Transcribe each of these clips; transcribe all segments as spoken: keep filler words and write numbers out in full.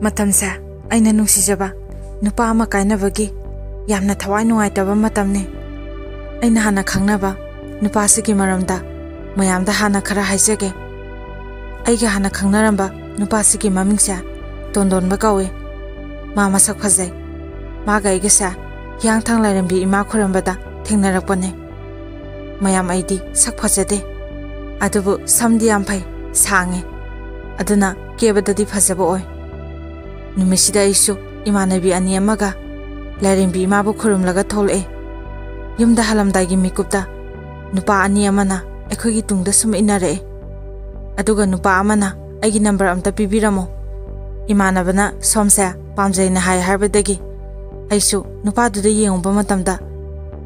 ꯃꯇꯝꯁꯦ ꯑꯩꯅ ꯅꯨꯡꯁꯤꯖꯕ ꯅꯨꯄꯥ ꯑꯃ ꯀꯥꯏꯅꯕꯒꯤ ꯌꯥꯝꯅ ꯊꯋꯥꯏ ꯅꯨꯡꯉꯥꯏꯇꯕ ꯃꯇꯝꯅꯤ꯫ ꯑꯩꯅ ꯍꯥꯟꯅ ꯈꯪꯅꯕ ꯅꯨꯄꯥꯁꯤꯒꯤ ꯃꯔꯝꯗ ꯃꯌꯥꯝꯗ ꯍꯥꯟꯅ ꯈꯔ ꯍꯥꯏꯖꯒꯦ꯫ ꯑꯩꯒ ꯍꯥꯟꯅ ꯈꯪꯅꯔꯝꯕ ꯅꯨꯄꯥꯁꯤꯒꯤ ꯃꯃꯤꯡꯁꯦ ꯇꯣꯟꯗꯣꯟꯕ ꯀꯧꯏ꯫ ꯃꯥ ꯃꯁꯛ ꯐꯖꯩ꯫ ꯃꯥꯒ ꯑꯩꯒꯁꯦ ꯍꯤꯌꯥꯡꯊꯥꯡ ꯂꯥꯏꯔꯦꯝꯕꯤ ꯏꯃꯥ ꯈꯨꯔꯨꯝꯕꯗ ꯊꯦꯡꯅꯔꯛꯄꯅꯦ꯫ ꯃꯌꯥꯝ, ꯑꯩꯗꯤ ꯁꯛ ꯐꯖꯗꯦ, ꯑꯗꯨꯕꯨ ꯁꯝꯗꯤ ꯌꯥꯝ ꯐꯩ, ꯁꯥꯡꯉꯦ, ꯑꯗꯨꯅ ꯀꯦꯕꯗꯗꯤ ꯐꯖꯕ ꯑꯣꯏ꯫ ꯅꯨꯃꯤꯠꯁꯤꯗ ꯑꯩꯁꯨ ꯏꯃꯥꯟꯅꯕꯤ ꯑꯅꯤ ꯑꯃꯒ ꯂꯥꯏꯔꯦꯝꯕꯤ ꯏꯃꯥꯕꯨ ꯈꯨꯔꯨꯝꯂꯒ ꯊꯣꯛꯂꯛꯑꯦ꯫ ꯌꯨꯝꯗ ꯍꯜꯂꯝꯗꯥꯏꯒꯤ ꯃꯤꯀꯨꯞꯇ ꯅꯨꯄꯥ ꯑꯅꯤ ꯑꯃꯅ ꯑꯩꯈꯣꯏꯒꯤ ꯇꯨꯡꯗ ꯁꯨꯝ ꯏꯟꯅꯔꯛꯑꯦ꯫ ꯑꯗꯨꯒ ꯅꯨꯄꯥ ꯑꯃꯅ ꯑꯩꯒꯤ ꯅꯝꯕꯔ ꯑꯝꯇ ꯄꯤꯕꯤꯔꯝꯃꯣ, ꯏꯃꯥꯟꯅꯕꯅ ꯁꯣꯝꯁꯦ ꯄꯥꯝꯖꯩꯅ ꯍꯥꯏ ꯍꯥꯏꯕꯗꯒꯤ ꯑꯩꯁꯨ ꯅꯨꯄꯥꯗꯨꯗ ꯌꯦꯡꯉꯨꯕ ꯃꯇꯝꯗ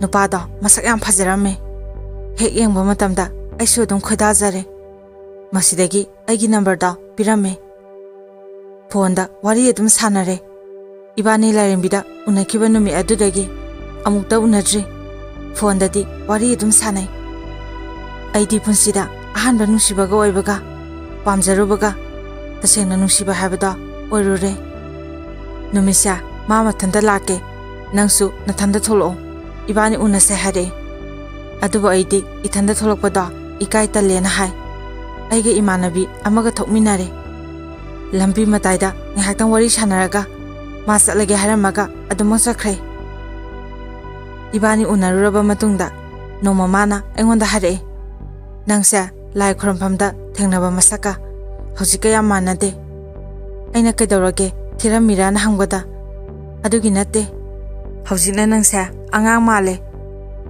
ꯅꯨꯄꯥꯗꯣ ꯃꯁꯛ ꯌꯥꯝ ꯐꯖꯔꯝꯃꯦ꯫ ꯍꯦꯛ ꯌꯦꯡꯕ ꯃꯇꯝꯗ ꯑꯩꯁꯨ ꯑꯗꯨꯝ ꯈꯣꯏꯗꯥꯖꯔꯦ꯫ ꯃꯁꯤꯗꯒꯤ ꯑꯩꯒꯤ ꯅꯝꯕꯔꯗꯣ ꯄꯤꯔꯝꯃꯦ꯫ ꯐꯣꯟꯗ ꯋꯥꯔꯤ ꯑꯗꯨꯝ ꯁꯥꯟꯅꯔꯦ꯫ ꯏꯕꯥꯅꯤ ꯂꯥꯏꯔꯦꯝꯕꯤꯗ ꯎꯅꯈꯤꯕ ꯅꯨꯃꯤꯠ ꯑꯗꯨꯗꯒꯤ ꯑꯃꯨꯛꯇ ꯎꯅꯗ꯭ꯔꯤ꯫ ꯐꯣꯟꯗꯗꯤ ꯋꯥꯔꯤ ꯑꯗꯨꯝ ꯁꯥꯟꯅꯩ꯫ ꯑꯩꯗꯤ ꯄꯨꯟꯁꯤꯗ ꯑꯍꯥꯟꯕ ꯅꯨꯡꯁꯤꯕꯒ ꯑꯣꯏꯕꯒ ꯄꯥꯝꯖꯔꯨꯕꯒ ꯇꯁꯦꯡꯅ ꯅꯨꯡꯁꯤꯕ ꯍꯥꯏꯕꯗꯣ ꯑꯣꯏꯔꯨꯔꯦ꯫ ꯅꯨꯃꯤꯠꯁꯦ ꯃꯥ ꯃꯊꯟꯇ ꯂꯥꯛꯀꯦ, ꯅꯪꯁꯨ ꯅꯊꯟꯇ ꯊꯣꯛꯂꯛꯑꯣ, ꯏꯕꯥꯅꯤ ꯎꯅꯁꯦ ꯍꯥꯏꯔꯛꯑꯦ꯫ ꯑꯗꯨꯕꯨ ꯑꯩꯗꯤ ꯏꯊꯟꯇ ꯊꯣꯛꯂꯛꯄꯗꯣ ꯏꯀꯥꯏ ꯇꯜꯂꯦꯅ ꯍꯥꯏ꯫ ꯑꯩꯒ ꯏꯃꯥꯟꯅꯕꯤ ꯑꯃꯒ ꯊꯣꯛꯃꯤꯟꯅꯔꯦ꯫ ꯂꯝꯕꯤ ꯃꯇꯥꯏꯗ ꯉꯥꯏꯍꯥꯛꯇꯪ ꯋꯥꯔꯤ ꯁꯥꯟꯅꯔꯒ ꯃꯥ ꯆꯠꯂꯒꯦ ꯍꯥꯏꯔꯝꯃꯒ ꯑꯗꯨꯃꯛ ꯆꯠꯈ꯭ꯔꯦ꯫ ꯏꯕꯥꯅꯤ ꯎꯅꯔꯨꯔꯕ ꯃꯇꯨꯡꯗ ꯅꯣꯡꯃ ꯃꯥꯅ ꯑꯩꯉꯣꯟꯗ ꯍꯥꯏꯔꯛꯑꯦ, "ꯅꯪꯁꯦ ꯂꯥꯏ ꯈꯨꯔꯨꯝꯐꯝꯗ ꯊꯦꯡꯅꯕ ꯃꯁꯛꯀ ꯍꯧꯖꯤꯛꯀ ꯌꯥꯝ ꯃꯥꯟꯅꯗꯦ꯫" ꯑꯩꯅ "ꯀꯩꯗꯧꯔꯒꯦ, ꯊꯤꯔꯝꯃꯤꯔꯥꯅ?" ꯍꯪꯕꯗ, "ꯑꯗꯨꯒꯤ ꯅꯠꯇꯦ, ꯍꯧꯖꯤꯛꯅ ꯅꯪꯁꯦ ꯑꯉꯥꯡ ꯃꯥꯜꯂꯦ,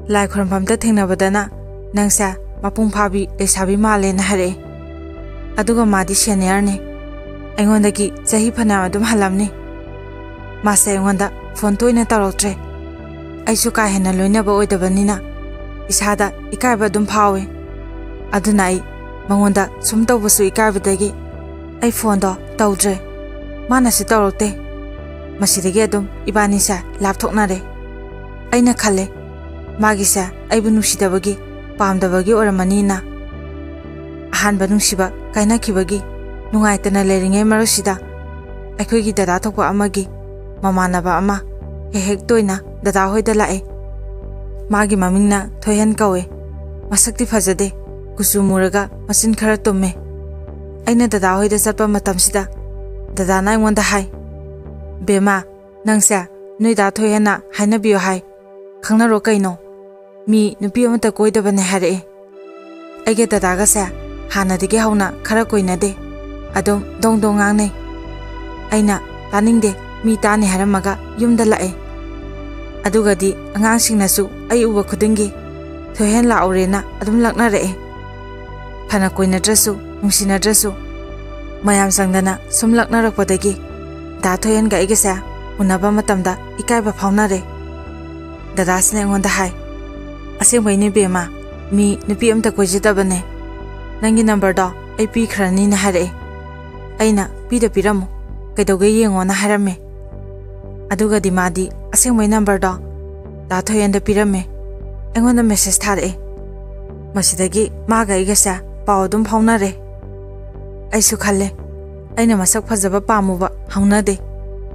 ꯂꯥꯏ ꯈꯨꯔꯨꯝꯐꯝꯗ ꯊꯦꯡꯅꯕꯗꯅ ꯅꯪꯁꯦ ꯃꯄꯨꯡ ꯐꯥꯕꯤ ꯂꯩꯁꯥꯕꯤ ꯃꯥꯜꯂꯦꯅ" ꯍꯥꯏꯔꯛꯑꯦ꯫ ꯑꯗꯨꯒ ꯃꯥꯗꯤ ꯁꯦꯅꯤꯌꯔꯅꯦ, ꯑꯩꯉꯣꯟꯗꯒꯤ ꯆꯍꯤ ꯐꯅꯌꯥꯝ ꯑꯗꯨꯝ ꯍꯜꯂꯝꯅꯤ꯫ ꯃꯥꯁꯦ ꯑꯩꯉꯣꯟꯗ ꯐꯣꯟ ꯇꯣꯏꯅ ꯇꯧꯔꯛꯇ꯭ꯔꯦ꯫ ꯑꯩꯁꯨ ꯀꯥ ꯍꯦꯟꯅ ꯂꯣꯏꯅꯕ ꯑꯣꯏꯗꯕꯅꯤꯅ ꯏꯁꯥꯗ ꯏꯀꯥꯏꯕ ꯑꯗꯨꯝ ꯐꯥꯎꯋꯦ꯫ ꯑꯗꯨꯅ ꯑꯩ ꯃꯉꯣꯟꯗ ꯁꯨꯝ ꯇꯧꯕꯁꯨ ꯏꯀꯥꯏꯕꯗꯒꯤ ꯑꯩ ꯐꯣꯟꯗꯣ ꯇꯧꯗ꯭ꯔꯦ꯫ ꯃꯥꯅꯁꯨ ꯇꯧꯔꯛꯇꯦ꯫ ꯃꯁꯤꯗꯒꯤ ꯑꯗꯨꯝ ꯏꯕꯥꯅꯤꯁꯦ ꯂꯥꯞꯊꯣꯛꯅꯔꯦ꯫ ꯑꯩꯅ ꯈꯜꯂꯦ, ꯃꯥꯒꯤꯁꯦ ꯑꯩꯕꯨ ꯅꯨꯡꯁꯤꯗꯕꯒꯤ, ꯄꯥꯝꯗꯕꯒꯤ ꯑꯣꯏꯔꯝꯃꯅꯤꯅ꯫ ꯑꯍꯥꯟꯕ ꯅꯨꯡꯁꯤꯕ ꯀꯥꯏꯅꯈꯤꯕꯒꯤ ꯅꯨꯡꯉꯥꯏꯇꯅ ꯂꯩꯔꯤꯉꯩ ꯃꯔꯛꯁꯤꯗ ꯑꯩꯈꯣꯏꯒꯤ ꯗꯗꯥ ꯊꯣꯛꯄ ꯑꯃꯒꯤ ꯃꯃꯥꯟꯅꯕ ꯑꯃ ꯍꯦꯛ ꯍꯦꯛ ꯇꯣꯏꯅ ꯗꯗꯥ ꯍꯣꯏꯗ ꯂꯥꯛꯑꯦ꯫ ꯃꯥꯒꯤ ꯃꯃꯤꯡꯅ ꯊꯣꯏꯍꯦꯟ ꯀꯧꯋꯦ꯫ ꯃꯁꯛꯇꯤ ꯐꯖꯗꯦ, ꯀꯨꯆꯨ ꯃꯨꯔꯒ ꯃꯆꯤꯟ ꯈꯔ ꯇꯨꯝꯃꯦ꯫ ꯑꯩꯅ ꯗꯗꯥ ꯍꯣꯏꯗ ꯆꯠꯄ ꯃꯇꯝꯁꯤꯗ ꯗꯗꯥꯅ ꯑꯩꯉꯣꯟꯗ ꯍꯥꯏ, "ꯕꯦꯝꯃ, ꯅꯪꯁꯦ ꯅꯣꯏ ꯗꯥ ꯊꯣꯏꯍꯦꯟꯅ ꯍꯥꯏꯅꯕꯤꯌꯣ ꯍꯥꯏ, ꯈꯪꯅꯔꯣ ꯀꯩꯅꯣ, ꯃꯤ ꯅꯨꯄꯤ ꯑꯃꯠꯇ ꯀꯣꯏꯗꯕꯅꯦ" ꯍꯥꯏꯔꯛꯑꯦ꯫ ꯑꯩꯒ ꯗꯗꯥꯒꯁꯦ ꯍꯥꯟꯅꯗꯒꯤ ꯍꯧꯅ ꯈꯔ ꯀꯣꯏꯅꯗꯦ, ꯑꯗꯨꯝ ꯗꯣꯡ ꯗꯣꯡ ꯉꯥꯡꯅꯩ꯫ ꯑꯩꯅ "ꯇꯥꯅꯤꯡꯗꯦ, ꯃꯤ ꯇꯥꯅꯤ" ꯍꯥꯏꯔꯝꯃꯒ ꯌꯨꯝꯗ ꯂꯥꯛꯑꯦ꯫ ꯑꯗꯨꯒꯗꯤ ꯑꯉꯥꯡꯁꯤꯡꯅꯁꯨ ꯑꯩ ꯎꯕ ꯈꯨꯗꯤꯡꯒꯤ "ꯊꯣꯏꯍꯦꯟ ꯂꯥꯛꯎꯔꯦꯅ" ꯑꯗꯨꯝ ꯂꯛꯅꯔꯛꯑꯦ꯫ ꯐꯅ ꯀꯣꯏꯅꯗ꯭ꯔꯁꯨ, ꯅꯨꯡꯁꯤꯅꯗ꯭ꯔꯁꯨ, ꯃꯌꯥꯝ ꯆꯪꯗꯅ ꯁꯨꯝ ꯂꯛꯅꯔꯛꯄꯗꯒꯤ ꯗꯥ ꯊꯣꯏꯍꯦꯟꯒ ꯑꯩꯒꯁꯦ ꯎꯅꯕ ꯃꯇꯝꯗ ꯏꯀꯥꯏꯕ ꯐꯥꯎꯅꯔꯦ꯫ ꯗꯗꯥꯁꯤꯅ ꯑꯩꯉꯣꯟꯗ ꯍꯥꯏ, "ꯑꯁꯦꯡꯕꯩꯅꯦ ꯕꯦꯝꯃ, ꯃꯤ ꯅꯨꯄꯤ ꯑꯝꯇ ꯀꯣꯏꯖꯗꯕꯅꯦ꯫ ꯅꯪꯒꯤ ꯅꯝꯕꯔꯗꯣ ꯑꯩ ꯄꯤꯈ꯭ꯔꯅꯤꯅ" ꯍꯥꯏꯔꯛꯑꯦ꯫ ꯑꯩꯅ "ꯄꯤꯗ ꯄꯤꯔꯝꯃꯨ, ꯀꯩꯗꯧꯒꯦ ꯌꯦꯡꯉꯣꯅ" ꯍꯥꯏꯔꯝꯃꯦ꯫ ꯑꯗꯨꯒꯗꯤ ꯃꯥꯗꯤ ꯑꯁꯦꯡꯕꯩ ꯅꯝꯕꯔꯗꯣ ꯗꯥ ꯊꯣꯏꯍꯦꯟꯗ ꯄꯤꯔꯝꯃꯦ꯫ ꯑꯩꯉꯣꯟꯗ ꯃꯦꯁꯦꯖ ꯊꯥꯔꯛꯑꯦ꯫ ꯃꯁꯤꯗꯒꯤ ꯃꯥꯒ ꯑꯩꯒꯁꯦ ꯄꯥꯎ ꯑꯗꯨꯝ ꯐꯥꯎꯅꯔꯦ꯫ ꯑꯩꯁꯨ ꯈꯜꯂꯦ, ꯑꯩꯅ ꯃꯁꯛ ꯐꯖꯕ ꯄꯥꯝꯃꯨꯕ ꯍꯧꯅꯗꯦ꯫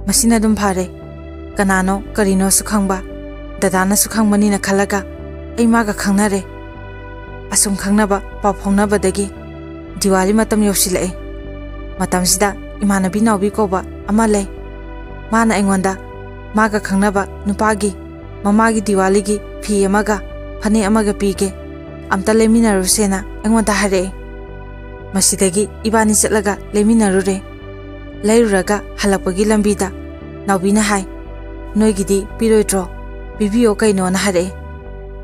ꯃꯁꯤꯅ ꯑꯗꯨꯝ ꯐꯔꯦ꯫ ꯀꯅꯥꯅꯣ ꯀꯔꯤꯅꯣꯁꯨ ꯈꯪꯕ, ꯗꯗꯥꯅꯁꯨ ꯈꯪꯕꯅꯤꯅ ꯈꯜꯂꯒ ꯑꯩ ꯃꯥꯒ ꯈꯪꯅꯔꯦ꯫ ꯑꯁꯨꯝ ꯈꯪꯅꯕ ꯄꯥꯎ ꯐꯥꯎꯅꯕꯗꯒꯤ ꯗꯤꯋꯥꯂꯤ ꯃꯇꯝ ꯌꯧꯁꯤꯜꯂꯛꯑꯦ꯫ ꯃꯇꯝꯁꯤꯗ ꯏꯃꯥꯟꯅꯕꯤ ꯅꯥꯎꯕꯤ ꯀꯧꯕ ꯑꯃ ꯂꯩ꯫ ꯃꯥꯅ ꯑꯩꯉꯣꯟꯗ ꯃꯥꯒ ꯈꯪꯅꯕ ꯅꯨꯄꯥꯒꯤ ꯃꯃꯥꯒꯤ ꯗꯤꯋꯥꯂꯤꯒꯤ ꯐꯤ ꯑꯃꯒ ꯐꯅꯦꯛ ꯑꯃꯒ ꯄꯤꯒꯦ, ꯑꯝꯇ ꯂꯩꯃꯤꯟꯅꯔꯨꯁꯦꯅ ꯑꯩꯉꯣꯟꯗ ꯍꯥꯏꯔꯛꯑꯦ꯫ ꯃꯁꯤꯗꯒꯤ ꯏꯕꯥꯅꯤ ꯆꯠꯂꯒ ꯂꯩꯃꯤꯟꯅꯔꯨꯔꯦ꯫ ꯂꯩꯔꯨꯔꯒ ꯍꯜꯂꯛꯄꯒꯤ ꯂꯝꯕꯤꯗ ꯅꯥꯎꯕꯤꯅ ꯍꯥꯏ, "ꯅꯣꯏꯒꯤꯗꯤ ꯄꯤꯔꯣꯏꯗ꯭ꯔꯣ? ꯄꯤꯕꯤꯌꯣ ꯀꯩꯅꯣꯅ" ꯍꯥꯏꯔꯛꯑꯦ꯫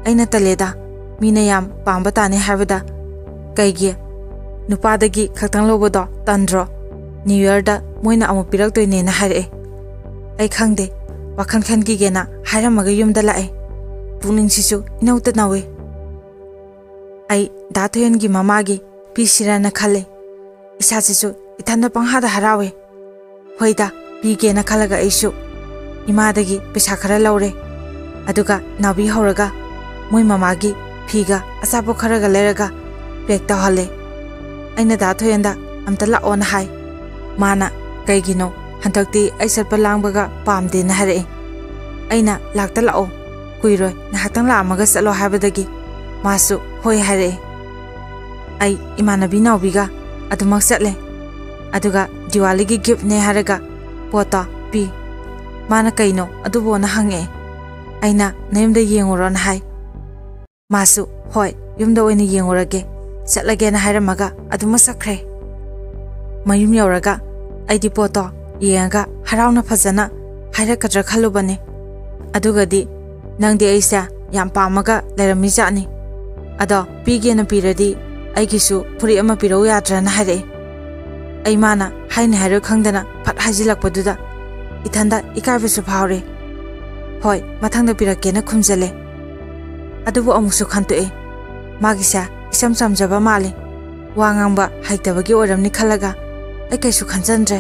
ꯑꯩꯅ "ꯇꯜꯂꯦꯗ, ꯃꯤꯅ ꯌꯥꯝ ꯄꯥꯝꯕ ꯇꯥꯅꯤ ꯍꯥꯏꯕꯗ"꯫ "ꯀꯩꯒꯤ? ꯅꯨꯄꯥꯗꯒꯤ ꯈꯛꯇꯪ ꯂꯧꯕꯗꯣ ꯇꯟꯗ꯭ꯔꯣ? ꯅ꯭ꯌꯨ ꯌꯔꯗ ꯃꯣꯏꯅ ꯑꯃꯨꯛ ꯄꯤꯔꯛꯇꯣꯏꯅꯦꯅ" ꯍꯥꯏꯔꯛꯑꯦ꯫ ꯑꯩ ꯈꯪꯗꯦ, ꯋꯥꯈꯜ ꯈꯟꯈꯤꯒꯦꯅ ꯍꯥꯏꯔꯝꯃꯒ ꯌꯨꯝꯗ ꯂꯥꯛꯑꯦ꯫ ꯄꯨꯛꯅꯤꯡꯁꯤꯁꯨ ꯏꯅꯧꯇ ꯅꯧꯏ꯫ ꯑꯩ ꯗꯥ ꯊꯣꯏꯍꯦꯟꯒꯤ ꯃꯃꯥꯒꯤ ꯄꯤꯁꯤꯔꯅ ꯈꯜꯂꯦ꯫ ꯏꯁꯥꯁꯤꯁꯨ ꯏꯊꯟꯗ ꯄꯪꯍꯥꯗ ꯍꯔꯥꯎꯋꯦ꯫ ꯍꯣꯏꯗ, ꯄꯤꯒꯦꯅ ꯈꯜꯂꯒ ꯑꯩꯁꯨ ꯏꯃꯥꯗꯒꯤ ꯄꯩꯁꯥ ꯈꯔ ꯂꯧꯔꯦ꯫ ꯑꯗꯨꯒ ꯅꯥꯎꯕꯤ ꯍꯧꯔꯒ ꯃꯣꯏ ꯃꯃꯥꯒꯤ ꯐꯤꯒ ꯑꯆꯥꯄꯣꯠ ꯈꯔꯒ ꯂꯩꯔꯒ ꯄꯦꯛ ꯇꯧꯍꯜꯂꯦ꯫ ꯑꯩꯅ ꯗꯥ ꯊꯣꯏꯍꯦꯟꯗ "ꯑꯝꯇ ꯂꯥꯛꯑꯣꯅ" ꯍꯥꯏ꯫ ꯃꯥꯅ "ꯀꯩꯒꯤꯅꯣ? ꯍꯟꯗꯛꯇꯤ ꯑꯩ ꯆꯠꯄ ꯂꯥꯡꯕꯒ ꯄꯥꯝꯗꯦꯅ ꯍꯥꯏꯔꯛꯏ꯫ ꯑꯩꯅ "ꯂꯥꯛꯇ ꯂꯥꯛꯑꯣ, ꯀꯨꯏꯔꯣꯏ, ꯉꯥꯏꯍꯥꯛꯇꯪ ꯂꯥꯛꯑꯝꯃꯒ ꯆꯠꯂꯣ" ꯍꯥꯏꯕꯗꯒꯤ ꯃꯥꯁꯨ "ꯍꯣꯏ" ꯍꯥꯏꯔꯛꯏ꯫ ꯑꯩ ꯏꯃꯥꯟꯅꯕꯤ ꯅꯥꯎꯕꯤꯒ ꯑꯗꯨꯃꯛ ꯆꯠꯂꯦ꯫ ꯑꯗꯨꯒ ꯗꯤꯋꯥꯂꯤꯒꯤ ꯒꯤꯐꯅꯦ ꯍꯥꯏꯔꯒ ꯄꯣꯠꯇꯣ ꯄꯤ꯫ ꯃꯥꯅ "ꯀꯩꯅꯣ ꯑꯗꯨꯕꯣꯅ?" ꯍꯪꯉꯛꯑꯦ꯫ ꯑꯩꯅ "ꯅꯌꯨꯝꯗ ꯌꯦꯡꯉꯨꯔꯣꯅ" ꯍꯥꯏ꯫ ꯃꯥꯁꯨ "ꯍꯣꯏ, ꯌꯨꯝꯗ ꯑꯣꯏꯅ ꯌꯦꯡꯉꯨꯔꯒꯦ, ꯆꯠꯂꯒꯦꯅ" ꯍꯥꯏꯔꯝꯃꯒ ꯑꯗꯨꯃꯛ ꯆꯠꯈ꯭ꯔꯦ꯫ ꯃꯌꯨꯝ ꯌꯧꯔꯒ ꯑꯩꯗꯤ ꯄꯣꯠꯇꯣ ꯌꯦꯡꯉꯒ ꯍꯔꯥꯎꯅ ꯐꯖꯅ ꯍꯥꯏꯔꯛꯀꯗ꯭ꯔꯥ ꯈꯜꯂꯨꯕꯅꯦ꯫ ꯑꯗꯨꯒꯗꯤ "ꯅꯪꯗꯤ ꯑꯩꯁꯦ ꯌꯥꯝ ꯄꯥꯝꯃꯒ ꯂꯩꯔꯝꯃꯤꯖꯥꯠꯅꯤ꯫ ꯑꯗꯣ ꯄꯤꯒꯦꯅ ꯄꯤꯔꯗꯤ ꯑꯩꯒꯤꯁꯨ ꯐꯨꯔꯤꯠ ꯑꯃ ꯄꯤꯔꯧ ꯌꯥꯗ꯭ꯔꯥꯅ" ꯍꯥꯏꯔꯛꯑꯦ꯫ ꯑꯩ ꯃꯥꯅ ꯍꯥꯏꯅꯤ ꯍꯥꯏꯔꯣꯏ ꯈꯪꯗꯅ ꯐꯠ ꯍꯥꯏꯖꯤꯜꯂꯛꯄꯗꯨꯗ ꯏꯊꯟꯗ ꯏꯀꯥꯏꯕꯁꯨ ꯐꯥꯎꯔꯦ꯫ "ꯍꯣꯏ, ꯃꯊꯪꯗ ꯄꯤꯔꯛꯀꯦꯅ" ꯈꯨꯝꯖꯜꯂꯦ꯫ ꯑꯗꯨꯕꯨ ꯑꯃꯨꯛꯁꯨ ꯈꯟꯇꯣꯛꯑꯦ꯫ ꯃꯥꯒꯤꯁꯦ ꯏꯆꯝ ꯆꯝꯖꯕ ꯃꯥꯜꯂꯦ꯫ ꯋꯥ ꯉꯥꯡꯕ ꯍꯩꯇꯕꯒꯤ ꯑꯣꯏꯔꯝꯅꯤ ꯈꯜꯂꯒ ꯑꯩ ꯀꯩꯁꯨ ꯈꯟꯖꯟꯗ꯭ꯔꯦ꯫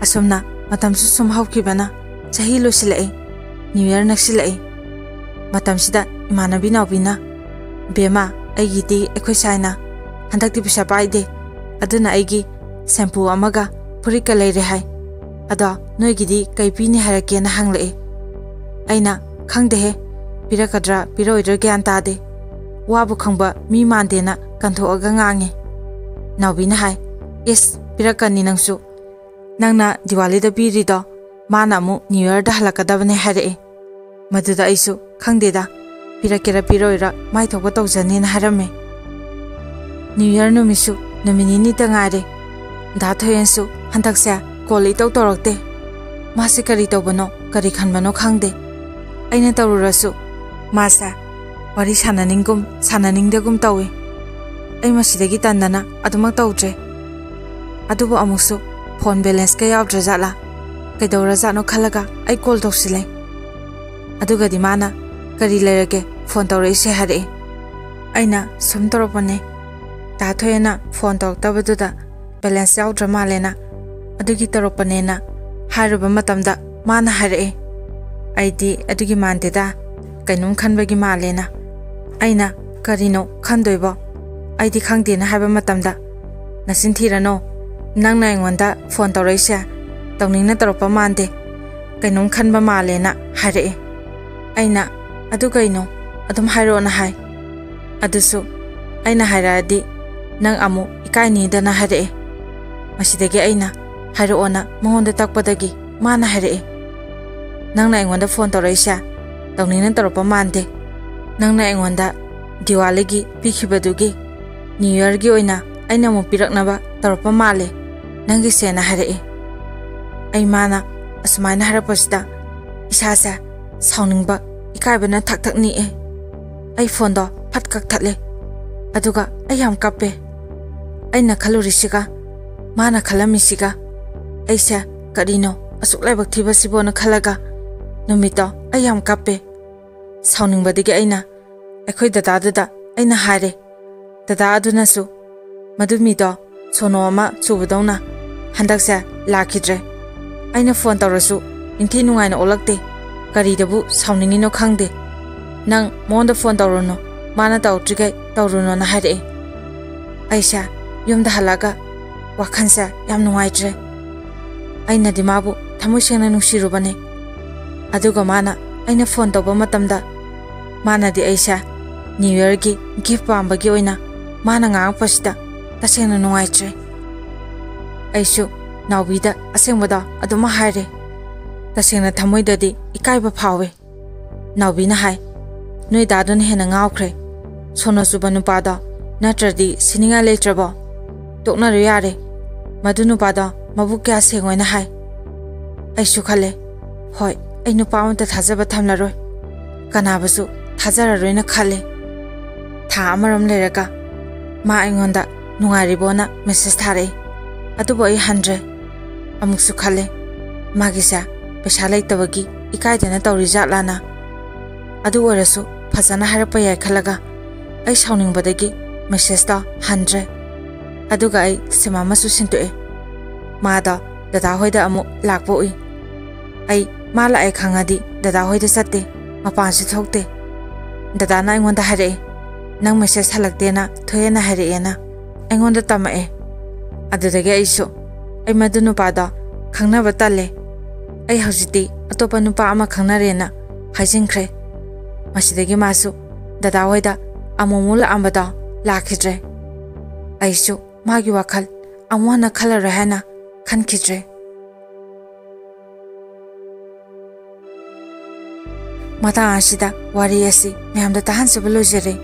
ꯑꯁꯨꯝꯅ ꯃꯇꯝꯁꯨ ꯁꯨꯝ ꯍꯧꯈꯤꯕꯅ ꯆꯍꯤ ꯂꯣꯏꯁꯤꯜꯂꯛꯑꯦ, ꯅ꯭ꯌꯨ ꯌꯔ ꯅꯛꯁꯤꯜꯂꯛꯑꯦ꯫ ꯃꯇꯝꯁꯤꯗ ꯏꯃꯥꯟꯅꯕꯤ ꯅꯥꯎꯕꯤꯅ, "ꯕꯦꯝꯃ, ꯑꯩꯒꯤꯗꯤ ꯑꯩꯈꯣꯏ ꯁꯥꯏꯅ ꯍꯟꯗꯛꯇꯤ ꯄꯩꯁꯥ ꯄꯥꯏꯗꯦ, ꯑꯗꯨꯅ ꯑꯩꯒꯤ ꯁꯦꯝꯄꯨ ꯑꯃꯒ ꯐꯨꯔꯤꯠꯀ ꯂꯩꯔꯦ ꯍꯥꯏ꯫ ꯑꯗꯣ ꯅꯣꯏꯒꯤꯗꯤ ꯀꯩ ꯄꯤꯅꯤ ꯍꯥꯏꯔꯛꯀꯦꯅ?" ꯍꯪꯂꯛꯑꯦ꯫ ꯑꯩꯅ, "ꯈꯪꯗꯦꯍꯦ, ꯄꯤꯔꯛꯀꯗ꯭ꯔꯥ ꯄꯤꯔꯛꯑꯣꯏꯗ꯭ꯔꯥ ꯒ꯭ꯌꯥꯟ ꯇꯥꯗꯦ꯫ ꯋꯥꯕꯨ ꯈꯪꯕ ꯃꯤ ꯃꯥꯟꯗꯦꯅ" ꯀꯟꯊꯣꯛꯑꯒ ꯉꯥꯡꯉꯦ꯫ ꯅꯥꯎꯕꯤꯅ ꯍꯥꯏ, "ꯏꯁ, ꯄꯤꯔꯛꯀꯅꯤ ꯅꯪꯁꯨ꯫ ꯅꯪꯅ ꯗꯤꯋꯥꯂꯤꯗ ꯄꯤꯔꯤꯗꯣ ꯃꯥꯅ ꯑꯃꯨꯛ ꯅ꯭ꯌꯨ ꯌꯔꯗ ꯍꯜꯂꯛꯀꯗꯕꯅꯦ" ꯍꯥꯏꯔꯛꯑꯦ꯫ ꯃꯗꯨꯗ ꯑꯩꯁꯨ, "ꯈꯪꯗꯦꯗ, ꯄꯤꯔꯛꯀꯦꯔꯥ ꯄꯤꯔꯛꯑꯣꯏꯔꯥ ꯃꯥꯏ ꯊꯣꯛꯄ ꯇꯧꯖꯅꯤꯅ" ꯍꯥꯏꯔꯝꯃꯦ꯫ ꯅ꯭ꯌꯨ ꯌꯔ ꯅꯨꯃꯤꯠꯁꯨ ꯅꯨꯃꯤꯠ ꯅꯤꯅꯤꯇ ꯉꯥꯏꯔꯦ꯫ ꯗꯥ ꯊꯣꯏꯍꯦꯟꯁꯨ ꯍꯟꯗꯛꯁꯦ ꯀꯣꯜ ꯏꯇꯧ ꯇꯧꯔꯛꯇꯦ꯫ ꯃꯥꯁꯦ ꯀꯔꯤ ꯇꯧꯕꯅꯣ, ꯀꯔꯤ ꯈꯟꯕꯅꯣ ꯈꯪꯗꯦ꯫ ꯑꯩꯅ ꯇꯧꯔꯨꯔꯁꯨ ꯃꯥꯁꯦ ꯋꯥꯔꯤ ꯁꯥꯟꯅꯅꯤꯡꯒꯨꯝ ꯁꯥꯟꯅꯅꯤꯡꯗꯒꯨꯝ ꯇꯧꯏ꯫ ꯑꯩ ꯃꯁꯤꯗꯒꯤ ꯇꯟꯗꯅ ꯑꯗꯨꯃꯛ ꯇꯧꯗ꯭ꯔꯦ꯫ ꯑꯗꯨꯕꯨ ꯑꯃꯨꯛꯁꯨ ꯐꯣꯟ ꯕꯦꯂꯦꯟꯁꯀ ꯌꯥꯎꯗ꯭ꯔꯖꯥꯠꯂꯥ, ꯀꯩꯗꯧꯔꯖꯥꯠꯅꯣ ꯈꯜꯂꯒ ꯑꯩ ꯀꯣꯜ ꯇꯧꯁꯤꯜꯂꯦ꯫ ꯑꯗꯨꯒꯗꯤ ꯃꯥꯅ "ꯀꯔꯤ ꯂꯩꯔꯒꯦ ꯐꯣꯟ ꯇꯧꯔꯛꯏꯁꯦ?" ꯍꯥꯏꯔꯛꯑꯦ꯫ ꯑꯩꯅ "ꯁꯨꯝ ꯇꯧꯔꯛꯄꯅꯦ, ꯗꯥ ꯊꯣꯏꯅ ꯐꯣꯟ ꯇꯧꯔꯛꯇꯕꯗꯨꯗ ꯕꯦꯂꯦꯟꯁ ꯌꯥꯎꯗ꯭ꯔ ꯃꯥꯜꯂꯦꯅ, ꯑꯗꯨꯒꯤ ꯇꯧꯔꯛꯄꯅꯦꯅ" ꯍꯥꯏꯔꯨꯕ ꯃꯇꯝꯗ ꯃꯥꯅ ꯍꯥꯏꯔꯛꯑꯦ꯫ ꯑꯩꯗꯤ "ꯑꯗꯨꯒꯤ ꯃꯥꯟꯗꯦꯗ, ꯀꯩꯅꯣꯝ ꯈꯟꯕꯒꯤ ꯃꯥꯜꯂꯦꯅ" ꯑꯩꯅ "ꯀꯔꯤꯅꯣ ꯈꯟꯗꯣꯏꯕꯣ? ꯑꯩꯗꯤ ꯈꯪꯗꯦꯅ" ꯍꯥꯏꯕ ꯃꯇꯝꯗ "ꯅꯆꯤꯟ ꯊꯤꯔꯅꯣ, "ꯅꯪꯅ ꯑꯩꯉꯣꯟꯗ ꯐꯣꯟ ꯇꯧꯔꯛꯏꯁꯦ ꯇꯧꯅꯤꯡꯅ ꯇꯧꯔꯛꯄ ꯃꯥꯟꯗꯦ, ꯀꯩꯅꯣꯝ ꯈꯟꯕ ꯃꯥꯜꯂꯦꯅ" ꯍꯥꯏꯔꯛꯑꯦ꯫ ꯑꯩꯅ, "ꯑꯗꯨ ꯀꯩꯅꯣ? ꯑꯗꯨꯝ ꯍꯥꯏꯔꯛꯑꯣꯅ" ꯍꯥꯏ꯫ ꯑꯗꯨꯁꯨ ꯑꯩꯅ ꯍꯥꯏꯔꯛꯑꯗꯤ ꯅꯪ ꯑꯃꯨꯛ ꯏꯀꯥꯏꯅꯤꯗꯅ ꯍꯥꯏꯔꯛꯑꯦ꯫ ꯃꯁꯤꯗꯒꯤ ꯑꯩꯅ ꯍꯥꯏꯔꯛꯑꯣꯅ ꯃꯉꯣꯟꯗ ꯇꯛꯄꯗꯒꯤ ꯃꯥꯅ ꯍꯥꯏꯔꯛꯑꯦ, "ꯅꯪꯅ ꯑꯩꯉꯣꯟꯗ ꯐꯣꯟ ꯇꯧꯔꯛꯏꯁꯦ ꯇꯧꯅꯤꯡꯅ ꯇꯧꯔꯛꯄ ꯃꯥꯟꯗꯦ꯫ ꯅꯪꯅ ꯑꯩꯉꯣꯟꯗ ꯗꯤꯋꯥꯂꯤꯒꯤ ꯄꯤꯈꯤꯕꯗꯨꯒꯤ ꯅ꯭ꯌꯨ ꯌꯔꯒꯤ ꯑꯣꯏꯅ ꯑꯩꯅ ꯑꯃꯨꯛ ꯄꯤꯔꯛꯅꯕ ꯇꯧꯔꯛꯄ ꯃꯥꯜꯂꯦ ꯅꯪꯒꯤꯁꯦꯅ" ꯍꯥꯏꯔꯛꯑꯦ꯫ ꯑꯩ ꯃꯥꯅ ꯑꯁꯨꯃꯥꯏꯅ ꯍꯥꯏꯔꯛꯄꯁꯤꯗ ꯏꯁꯥꯁꯦ ꯁꯥꯎꯅꯤꯡꯕ, ꯏꯀꯥꯏꯕꯅ ꯊꯛ ꯊꯛ ꯅꯤꯛꯑꯦ꯫ ꯑꯩ ꯐꯣꯟꯗꯣ ꯐꯠ ꯀꯛꯊꯠꯂꯦ꯫ ꯑꯗꯨꯒ ꯑꯩ ꯌꯥꯝ ꯀꯞꯄꯦ꯫ ꯑꯩꯅ ꯈꯜꯂꯨꯔꯤꯁꯤꯒ ꯃꯥꯅ ꯈꯜꯂꯝꯃꯤꯁꯤꯒ ꯑꯩꯁꯦ ꯀꯔꯤꯅꯣ ꯑꯁꯨꯛ ꯂꯥꯏꯕꯛ ꯊꯤꯕꯁꯤꯕꯣꯅ ꯈꯜꯂꯒ ꯅꯨꯃꯤꯠꯇꯣ ꯑꯩ ꯌꯥꯝ ꯀꯞꯄꯦ꯫ ꯁꯥꯎꯅꯤꯡꯕꯗꯒꯤ ꯑꯩꯅ ꯑꯩꯈꯣꯏ ꯗꯗꯥꯗꯨꯗ ꯑꯩꯅ ꯍꯥꯏꯔꯦ꯫ ꯗꯗꯥ ꯑꯗꯨꯅꯁꯨ ꯃꯗꯨ ꯃꯤꯗꯣ ꯁꯣꯅꯣ ꯑꯃ ꯆꯨꯕꯗꯧꯅ ꯍꯟꯗꯛꯁꯦ ꯂꯥꯛꯈꯤꯗ꯭ꯔꯦ꯫ ꯑꯩꯅ ꯐꯣꯟ ꯇꯧꯔꯁꯨ ꯅꯤꯡꯊꯤ ꯅꯨꯡꯉꯥꯏꯅ ꯑꯣꯜꯂꯛꯇꯦ꯫ ꯀꯔꯤꯗꯕꯨ ꯁꯥꯎꯅꯤꯡꯉꯤꯅꯣ ꯈꯪꯗꯦ꯫ "ꯅꯪ ꯃꯉꯣꯟꯗ ꯐꯣꯟ ꯇꯧꯔꯨꯅꯨ, ꯃꯥꯅ ꯇꯧꯔꯛꯇ꯭ꯔꯤꯈꯩ ꯇꯧꯔꯨꯅꯨꯅ" ꯍꯥꯏꯔꯛꯑꯦ꯫ ꯑꯩꯁꯦ ꯌꯨꯝꯗ ꯍꯜꯂꯛꯑꯒ ꯋꯥꯈꯜꯁꯦ ꯌꯥꯝ ꯅꯨꯡꯉꯥꯏꯇ꯭ꯔꯦ꯫ ꯑꯩꯅꯗꯤ ꯃꯥꯕꯨ ꯊꯃꯣꯏ ꯁꯦꯡꯅ ꯅꯨꯡꯁꯤꯔꯨꯕꯅꯦ꯫ ꯑꯗꯨꯒ ꯃꯥꯅ ꯑꯩꯅ ꯐꯣꯟ ꯇꯧꯕ ꯃꯇꯝꯗ ꯃꯥꯅꯗꯤ ꯑꯩꯁꯦ ꯅ꯭ꯌꯨ ꯌꯔꯒꯤ ꯒꯤꯐ ꯄꯥꯝꯕꯒꯤ ꯑꯣꯏꯅ ꯃꯥꯅ ꯉꯥꯡꯉꯛꯄꯁꯤꯗ ꯇꯁꯦꯡꯅ ꯅꯨꯡꯉꯥꯏꯇ꯭ꯔꯦ꯫ ꯑꯩꯁꯨ ꯅꯥꯎꯕꯤꯗ ꯑꯁꯦꯡꯕꯗꯣ ꯑꯗꯨꯃꯛ ꯍꯥꯏꯔꯦ꯫ ꯇꯁꯦꯡꯅ ꯊꯃꯣꯏꯗꯗꯤ ꯏꯀꯥꯏꯕ ꯐꯥꯎꯋꯦ꯫ ꯅꯥꯎꯕꯤꯅ ꯍꯥꯏ, "ꯅꯣꯏ ꯗꯥꯗꯨꯅ ꯍꯦꯟꯅ ꯉꯥꯎꯈ꯭ꯔꯦ꯫ ꯁꯣꯅꯣ ꯆꯨꯕ ꯅꯨꯄꯥꯗꯣ ꯅꯠꯇ꯭ꯔꯗꯤ ꯁꯤꯅꯤꯡꯉꯥꯏ ꯂꯩꯇ꯭ꯔꯕꯣ? ꯇꯣꯛꯅꯔꯨ ꯌꯥꯔꯦ꯫ ꯃꯗꯨ ꯅꯨꯄꯥꯗꯣ ꯃꯕꯨꯛ ꯀꯌꯥ ꯁꯦꯡꯉꯣꯏꯅ ꯍꯥꯏ"꯫ ꯑꯩꯁꯨ ꯈꯜꯂꯦ, "ꯍꯣꯏ, ꯑꯩ ꯅꯨꯄꯥ ꯑꯃꯠꯇ ꯊꯥꯖꯕ ꯊꯝꯂꯔꯣꯏ, ꯀꯅꯥꯕꯨꯁꯨ ꯊꯥꯖꯔꯔꯣꯏꯅ" ꯈꯜꯂꯦ꯫ ꯊꯥ ꯑꯃꯔꯣꯝ ꯂꯩꯔꯒ ꯃꯥ ꯑꯩꯉꯣꯟꯗ "ꯅꯨꯡꯉꯥꯏꯔꯤꯕꯣꯅ" ꯃꯦꯁꯦꯖ ꯊꯥꯔꯛꯏ꯫ ꯑꯗꯨꯕꯨ ꯑꯩ ꯍꯟꯗ꯭ꯔꯦ꯫ ꯑꯃꯨꯛꯁꯨ ꯈꯜꯂꯦ, ꯃꯥꯒꯤꯁꯦ ꯄꯩꯁꯥ ꯂꯩꯇꯕꯒꯤ ꯏꯀꯥꯏꯗꯅ ꯇꯧꯔꯤ ꯖꯥꯠꯂꯥꯅ꯫ ꯑꯗꯨ ꯑꯣꯏꯔꯁꯨ ꯐꯖꯅ ꯍꯥꯏꯔꯛꯄ ꯌꯥꯏ ꯈꯜꯂꯒ ꯑꯩ ꯁꯥꯎꯅꯤꯡꯕꯗꯒꯤ ꯃꯦꯁꯦꯖꯇꯣ ꯍꯟꯗ꯭ꯔꯦ꯫ ꯑꯗꯨꯒ ꯑꯩ ꯁꯤꯝ ꯑꯃꯁꯨ ꯁꯤꯟꯗꯣꯛꯑꯦ꯫ ꯃꯥꯗꯣ ꯗꯗꯥ ꯍꯣꯏꯗ ꯑꯃꯨꯛ ꯂꯥꯛꯄ ꯎꯏ꯫ ꯑꯩ ꯃꯥ ꯂꯥꯛꯑꯦ ꯈꯪꯉꯗꯤ ꯗꯗꯥ ꯍꯣꯏꯗ ꯆꯠꯇꯦ, ꯃꯄꯥꯟꯁꯨ ꯊꯣꯛꯇꯦ꯫ ꯗꯗꯥꯅ ꯑꯩꯉꯣꯟꯗ ꯍꯥꯏꯔꯛꯑꯦ, "ꯅꯪ ꯃꯦꯁꯦꯖ ꯍꯜꯂꯛꯇꯦꯅ ꯊꯣꯛꯑꯦꯅ ꯍꯥꯏꯔꯛꯑꯦꯅ" ꯑꯩꯉꯣꯟꯗ ꯇꯝꯃꯛꯑꯦ꯫ ꯑꯗꯨꯗꯒꯤ ꯑꯩꯁꯨ, "ꯑꯩ ꯃꯗꯨ ꯅꯨꯄꯥꯗꯣ ꯈꯪꯅꯕ ꯇꯜꯂꯦ, ꯑꯩ ꯍꯧꯖꯤꯛꯇꯤ ꯑꯇꯣꯞꯄ ꯅꯨꯄꯥ ꯑꯃ ꯈꯪꯅꯔꯦꯅ" ꯍꯥꯏꯖꯤꯟꯈ꯭ꯔꯦ꯫ ꯃꯁꯤꯗꯒꯤ ꯃꯥꯁꯨ ꯗꯗꯥ ꯍꯣꯏꯗ ꯑꯃꯨꯛ ꯑꯃꯨꯛ ꯂꯥꯛꯑꯝꯕꯗꯣ ꯂꯥꯛꯈꯤꯗ꯭ꯔꯦ꯫ ꯑꯩꯁꯨ ꯃꯥꯒꯤ ꯋꯥꯈꯜ ꯑꯃꯨꯛ ꯍꯟꯅ ꯈꯜꯂꯔꯣꯏ ꯍꯥꯏꯅ ꯈꯟꯈꯤꯗ꯭ꯔꯦ꯫ ꯃꯇꯥꯡ ꯑꯁꯤꯗ ꯋꯥꯔꯤ ꯑꯁꯤ ꯃꯌꯥꯝꯗ ꯇꯥꯍꯟꯖꯕ ꯂꯣꯏꯖꯔꯦ꯫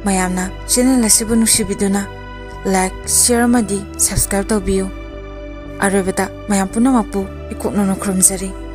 ꯃꯌꯥꯝꯅ ꯆꯦꯅꯦꯜ ꯑꯁꯤꯕꯨ ꯅꯨꯡꯁꯤꯕꯤꯗꯨꯅ ꯂꯥꯏꯛ, ꯁꯤꯌꯔ ꯑꯃꯗꯤ ꯁꯕꯁꯀ꯭ꯔꯥꯏꯕ ꯇꯧꯕꯤꯌꯨ꯫ ꯑꯔꯣꯏꯕꯗ ꯃꯌꯥꯝ ꯄꯨꯝꯅꯃꯛꯄꯨ ꯏꯀꯣꯛꯅꯅ ꯈꯨꯔꯨꯝꯖꯔꯤ꯫